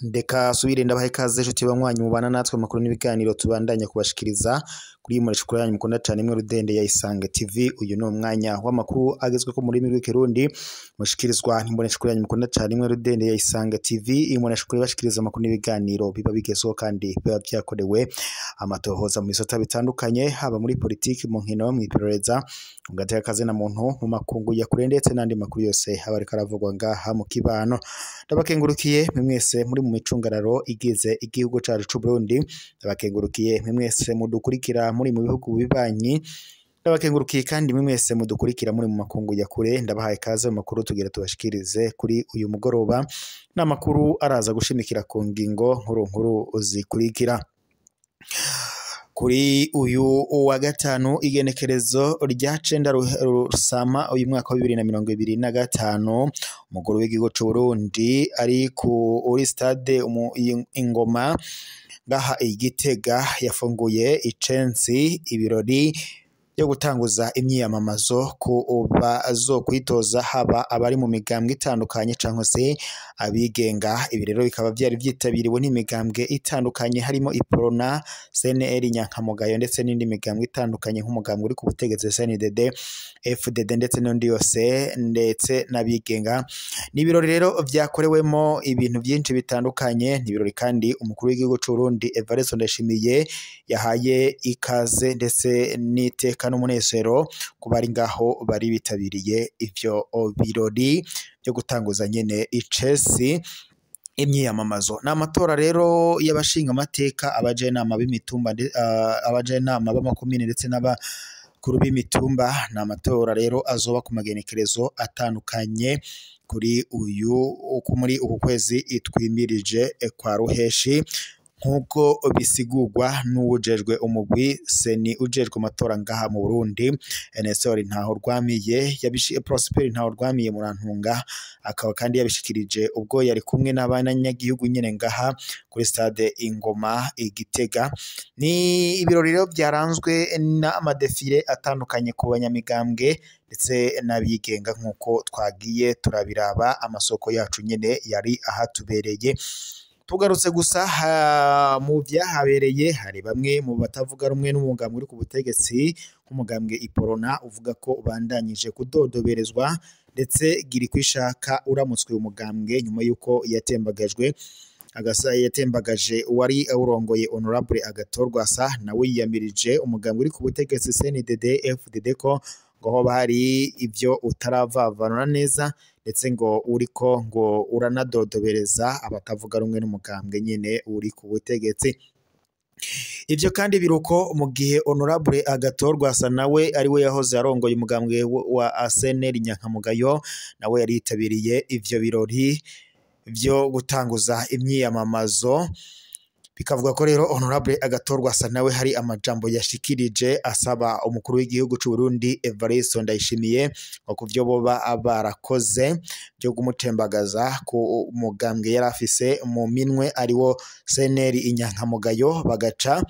Ndeka subire ndabahe ikaze nshuti banywanyi mubana natwe amakuru n'ibiganiro tubandanya kubashikiriza kuri iyi mureshukuru yanyu mukunda cyane imwe rudende ya Isange TV. Uyu ni umwanya w'amakuru agezweho mu rurimi rw'ikirundi mushikirizwa n'imboneshukuru yanyu mukunda cyane imwe rudende ya Isange TV. Iyi mureshukuru ibashikiriza amakuru n'ibiganiro biba bigezweho kandi biba byakorewe amatohoza mu bisata bitandukanye, haba muri politiki, mu nkino, mu iperereza, mu gateka kazina muntu, mu makungu ya kure ndetse n'andi makuru yose aba ariko aravugwa ngaha mu kibano. Ndabakengurukiye mwe mwese muri mu micungararo igize igihugu cacu c'u Burundi, ndabakengurukiye mwe mwese mudukurikira muri mu bihugu bibanyi, ndabakengurukiye kandi mwe mwese mudukurikira muri mu makungu ya kure. Ndabahaye ikaze mu makuru tugira tubashikirize kuri uyu mugoroba. N'amakuru araza gushimikira ku ngingo nkuru nkuru zikurikira. Kuri uyu wa gatanu igenekerezo rya 9 Rusama uyu mwaka wa 2025, umukuru w'igihugu c'u Burundi ari kuri stade Ingoma ngaha i Gitega yafunguye icensi ibirori byo gutanguza imyiyamamazo ku bazokwitoza, haba abari mu migambwe itandukanye canke se abigenga. Ibi rero bikaba vyari vyitabiriwe n'imigambwe itandukanye harimo Iprona, CNL Nyankamugayo ndetse n'indi migambwe itandukanye nk'umugambwe uri ku butegetsi CNDD, FDD ndetse n'undi yose ndetse n'abigenga. Ni ibirori rero vyakorewemo ibintu vyinshi bitandukanye. Ni ibirori kandi umukuru w'igihugu c'u Burundi Evariste Ndayishimiye yahaye ikaze ndetse n'iteka n'umunezero ku bari ngaho bari bitabiriye ivyo birori byo gutanguza nyene icesi imyiyamamazo. Ni amatora rero y'abashinga amateka, abajenama b'imitumba, abajenama b'amakomine ndetse n'abakuru b'imitumba. Ni amatora rero azoba ku magenekerezo atandukanye kuri uyu muri uku kwezi twimirije kwa ruheshi, nk'uko bisigurwa n'uwujejwe umugwi seni ujejwe amatora ngaha mu Burundi, Nestor Ntahorwamiye, Prosper Ntahorwamiye Murantunga, akaba kandi yabishikirije ubwo yari kumwe n'abanyagihugu nyene ngaha kuri stade Ingoma i Gitega. Ni ibirori rero byaranzwe n'amadefile atandukanye ku banyamigambwe ndetse n'abigenga, nk'uko twagiye turabiraba amasoko yacu nyene yari ahatubereye. Tugarutse gusa mu vyahabereye, hari bamwe mu batavuga rumwe n'umugambwe uri ku butegetsi nk'umugambwe Iprona uvuga ko ubandanyije kudodoberezwa, ndetse Girikwishaka uramutswe umugambwe nyuma y'uko yatembagajwe agasa yatembagaje uwari awurongoye Honorable Agathon Rwasa, nawe yiyamirije umugambwe uri ku butegetsi CNDD FDD ko ngo hoba hari ivyo utaravavanura neza, ndetse ngo uriko ngo uranadodobereza abatavuga rumwe n'umugambwe nyene uri ku butegetsi. Ivyo kandi biruko mu gihe Honorable Agathon Rwasa nawe ari we yahoze arongoye umugambwe wa CNL Nyankamugayo, nawe yari yitabiriye ivyo birori vyo gutanguza imyiyamamazo. Bikavuga ko rero Honorable Agathon Rwasa nawe hari amajambo yashikirije asaba umukuru w'igihugu c'u Burundi Evariste Ndayishimiye ngo kuvyo boba barakoze byo kumutembagaza ku mugambwe yari afise mu minwe ariwo CNL Inyankamugayo, bagaca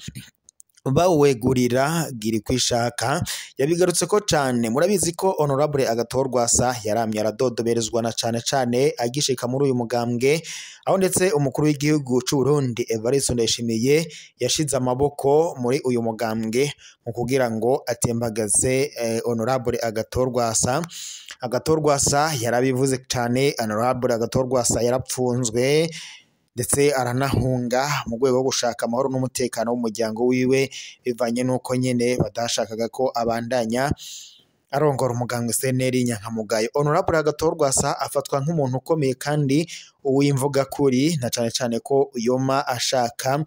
bawegurira Girikwishaka. Yabigarutse ko cane. Murabizi ko Honorable Agathon Rwasa yaramye aradodoberezwa na cane cane agishika muri uyu mugambwe, aho ndetse umukuru w'igihugu c'u Burundi Evariste Ndayishimiye yashize amaboko muri uyu mugambwe mu kugira ngo atembagaze Honorable Agathon Rwasa. Agathon Rwasa yarabivuze cane. Honorable Agathon Rwasa yarapfunzwe ndetse aranahunga mu rwego rwo gushaka amahoro n'umutekano w'umuryango wiwe, bivanye n'uko nyene batashakaga ko abandanya arongora umugambwe CNL Nyankamugayo. Honorable Agathon Rwasa afatwa nk'umuntu ukomeye kandi uw'imvugakuri, na cane cane ko yoma ashaka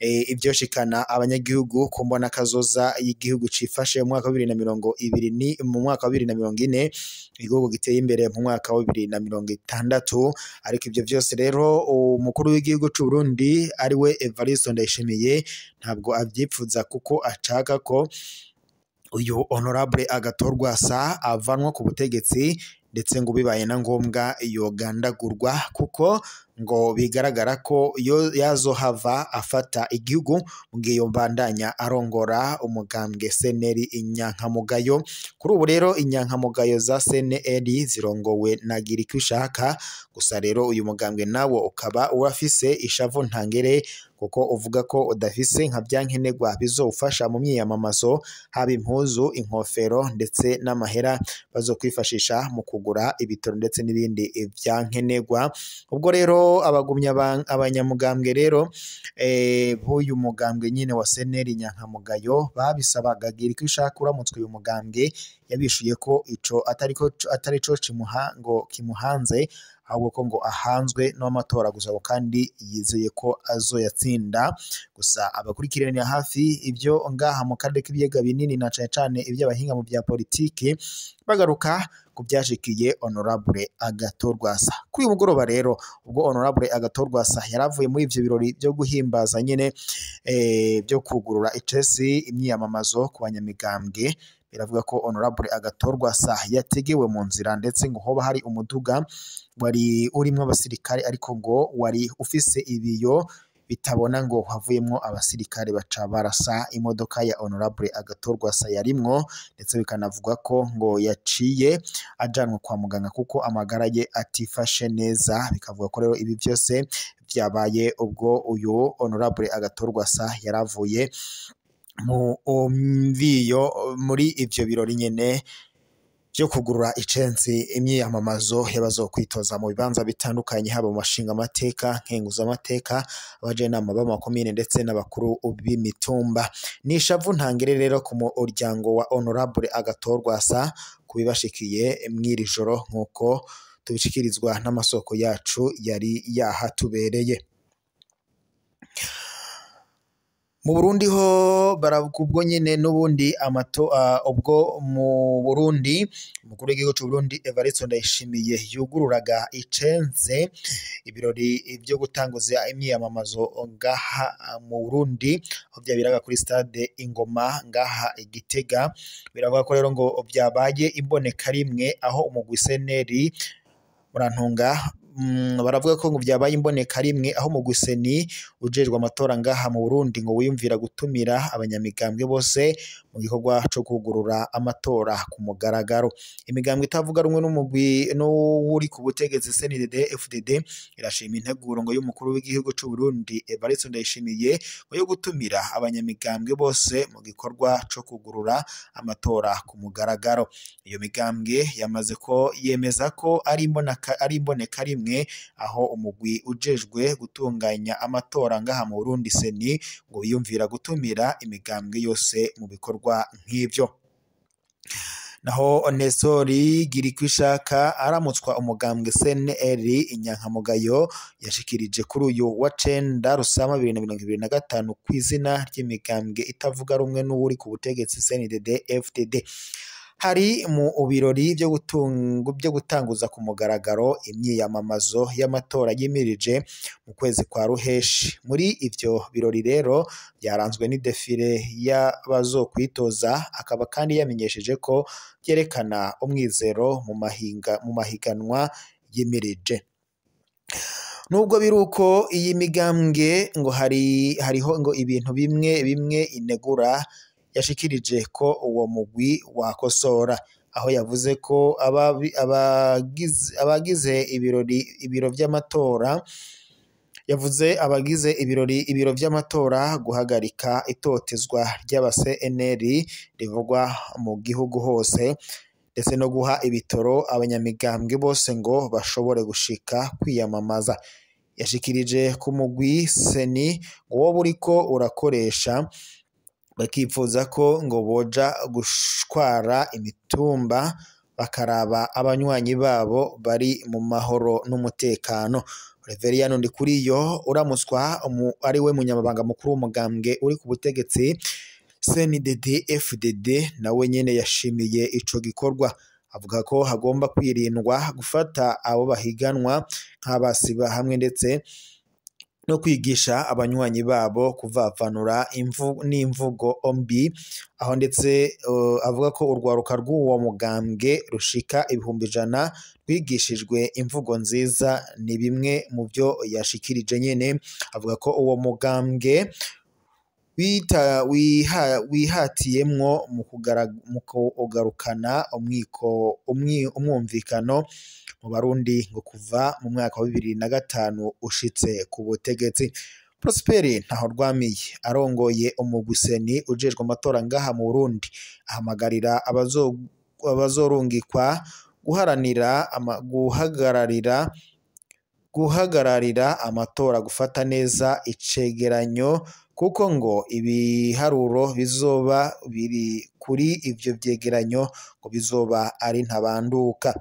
ivyoshikana abanyagihugu ku mbona kazoza y'igihugu cifashe mu mwaka wa 2020 ni mu mwaka wa 2040, igihugu giteye imbere mu mwaka wa 2060. Ariko ivyo vyose rero umukuru w'igihugu c'u Burundi ari we Evariste Ndayishimiye ntabwo avyipfuza, kuko ashaka ko uyu Honorable Agathon Rwasa avanwa ku butegetsi ndetse ngo bibaye na ngombwa yogandagurwa, kuko ngo bigaragara ko yazohava afata igihugu mu mbandanya arongora umugambwe CNL inyankamugayo. Kuri ubu rero inyankamugayo za CNL zirongowe na Girikushaka, gusa rero uyu mugambwe nawo ukaba urafise ishavu ntangere, kuko uvuga ko udafise nka byankenerwa bizofasha mu myiyamamazo, haba impuzu, inkofero ndetse n'amahera bazokwifashisha mu kugura ibitoro ndetse n'ibindi vyankenerwa. Ubwo rero abagumya abanyamugambwe rero b'uyu mugambwe nyine wa CNL inyankamugayo babisabaga Girikushaka uramutswe uyu mugambwe, yabishuye ko ico atari co ngo kimuhanze, ahubwo ko ngo ahanzwe n'amatora gusa, kandi yizeye ko azoyatsinda. Gusa abakurikiranira hafi ibyo ngaha mu karere k'ibiyaga binini na cane cane iby'abahinga mu bya politiki bagaruka ku byashikiye Honorable Agathon Rwasa. Kuri uyu mugoroba rero ubwo Honorable Agathon Rwasa yaravuye muri ivyo birori byo guhimbaza nyine byo kugurura icesi imyiyamamazo ku banyamigambwe, biravuga ko Honorable Agathon Rwasa yategewe mu nzira, ndetse ngo hoba hari umuduga wari urimwo abasirikare ariko ngo wari ufise ibiyo bitabona, ngo havuyemwo abasirikare baca barasa imodoka ya Honorable Agathon Rwasa yarimwo, ndetse bikanavugwa ko ngo yaciye ajanwa kwa muganga kuko amagara ye atifashe neza. Bikavuga ko rero ibi byose byabaye ubwo uyu Honorable Agathon Rwasa yaravuye muri ivyo birori nyene byo kugurura icensi imyiyamamazo y'abazokwitoza mu bibanza bitandukanye, haba mu mashinga amateka, nkenguza amateka, abajenama b'amakomine ndetse n'abakuru b'imitumba. Ni ishavu ntangere rero ku muryango wa Honorable Agathon Rwasa kubibashikiye mw'iri joro, nk'uko tubishikirizwa n'amasoko yacu yari yahatubereye. Mu Burundi ho baravugwa nyene n'ubundi amato ubwo mu Burundi umukuru w'igihugu c'u Burundi Evariste Ndayishimiye yugururaga icense ibirori byo gutanguza imyiyamamazo ngaha mu Burundi, aho byabiraga kuri stade Ingoma ngaha i Gitega. Biravuga ko rero ngo byabaye imboneka rimwe, aho umugwi CNL murantunga baravuga ko ngo byabaye imboneka rimwe, aho umugwi CENI ujejwe amatora ngaha mu Burundi ngo wiyumvira gutumira abanyamigambwe bose mu gikorwa co kugurura amatora ku mugaragaro. Imigambwe itavuga rumwe n'umugwi n'uri ku butegetsi CNDD FDD irashima integuro ngo y'umukuru w'igihugu c'u Burundi Evariste Ndayishimiye ngo yo gutumira abanyamigambwe bose mu gikorwa co kugurura amatora ku mugaragaro. Iyo migambwe yamaze ko yemeza ko ari imboneka rimwe, aho umugwi ujejwe gutunganya amatora ngaha mu Burundi CENI ngo yumvira gutumira imigambwe yose mu bikorwa nk'ivyo. Naho Nestori Girikushaka aramutswa umugambwe CNL inyankamugayo yashikirije kuri uyu wa 9 Rusama 2025 kw'izina ry'imigambwe itavuga rumwe n'uri ku butegetsi CNDD FDD. Hari mu birori byo gutanguza ku mugaragaro imyiyamamazo y'amatora yimirije mu kwezi kwa Ruheshi. Muri ivyo birori rero byaranzwe n'idefile y'abazokwitoza, akaba kandi yamenyesheje ko byerekana umwizero mu mahiganwa yimirije. Nubwo biruko iyi migambwe ngo hariho ngo ibintu bimwe bimwe inegura, yashikirije ko uwo mugwi wakosora, aho yavuze ko abagize ibiro by'amatora yavuze abagize ibiro by'amatora guhagarika itotezwa ry'aba CNL rivugwa mu gihugu hose, ndetse no guha ibitoro abanyamigambwe bose ngo bashobore gushika kwiyamamaza. Yashikirije ku mugwi CENI ngo wo buriko urakoresha, bakipfuza ko ngo boja gushwara imitumba bakaraba abanywanyi babo bari mu mahoro n'umutekano. Reveriyano Ndikuriyo uramutswa ari we munyamabanga mukuru w'umugambwe uri ku butegetsi CNDD FDD nawe nyene yashimiye ico gikorwa, avuga ko hagomba kwirindwa gufata abo bahiganwa nk'abasiba hamwe ndetse no kwigisha abanywanyi babo kuvavanura n'imvugo mbi, aho ndetse avuga ko urwaruka rw'uwo mugambwe rushika 100,000 rwigishijwe imvugo nziza. Ni bimwe mu byo yashikirije nyene. Avuga ko uwo mugambwe wihatiyemwo mu kugarukana umwumvikano mu Barundi ngo kuva mu mwaka wa 2005 ushitse ku butegetsi. Prosper Ntahorwamiye arongoye umugwi CENI ujejwe amatora ngaha mu Burundi ahamagarira abazorungikwa guhagararira amatora gufata neza icegeranyo, kuko ngo ibiharuro bizoba biri kuri ivyo vyegeranyo ngo bizoba ari ntabanduka.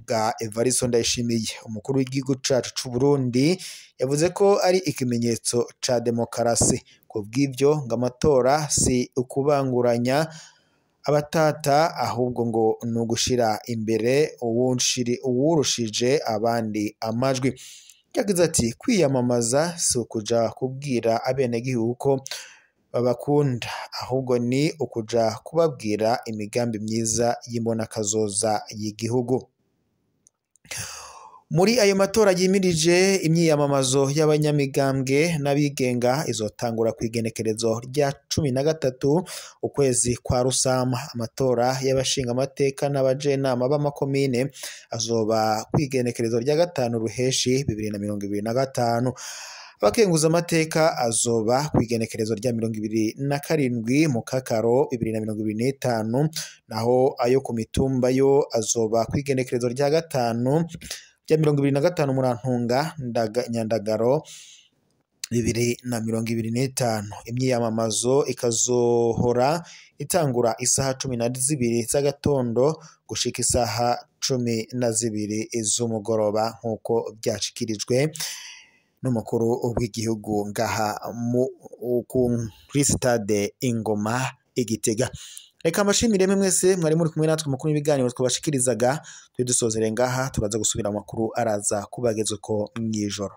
Bwa Evariste Ndayishimiye umukuru w'igihugu cacu c'u Burundi yavuze ko ari ikimenyetso ca demokarasi. Kubw'ivyo ngo amatora si ukubanguranya abatata, ahubwo ngo ni ugushira imbere uwurushije abandi amajwi. Yagize ati kwiyamamaza si ukuja kubwira abenegihugu ko babakunda, ahubwo ni ukuja kubabwira imigambi myiza y'imbonakazoza y'igihugu. Muri ayo matora yimirije, imyiyamamazo y'abanyamigambwe n'abigenga izotangura kw'igenekerezo rya 13 ukwezi kwa Rusama. Amatora y'abashingamateka n'abajenama b'amakomine azoba kw'igenekerezo rya 5 Ruheshi 2025. Abakenguza amateka azoba kw'igenekerezo rya 27 Mukakaro 2025, naho ayo ku mitumba yo azoba kw'igenekerezo rya 5 rya 25 Murantunga Nyandagaro 2025. Imyiyamamazo ikazohora itangura isaha 12 z'agatondo gushika isaha 12 z'umugoroba, nk'uko vyashikirijwe n'umukuru w'igihugu ngaha kuri stade Ingoma i Gitega. Reka mbashimire mwese mwari muri kumwe natwe mukuru w'ibiganiro twabashikirizaga. Twe dusozere ngaha, turaza gusubira amakuru araza kubagezeko mw'ijoro.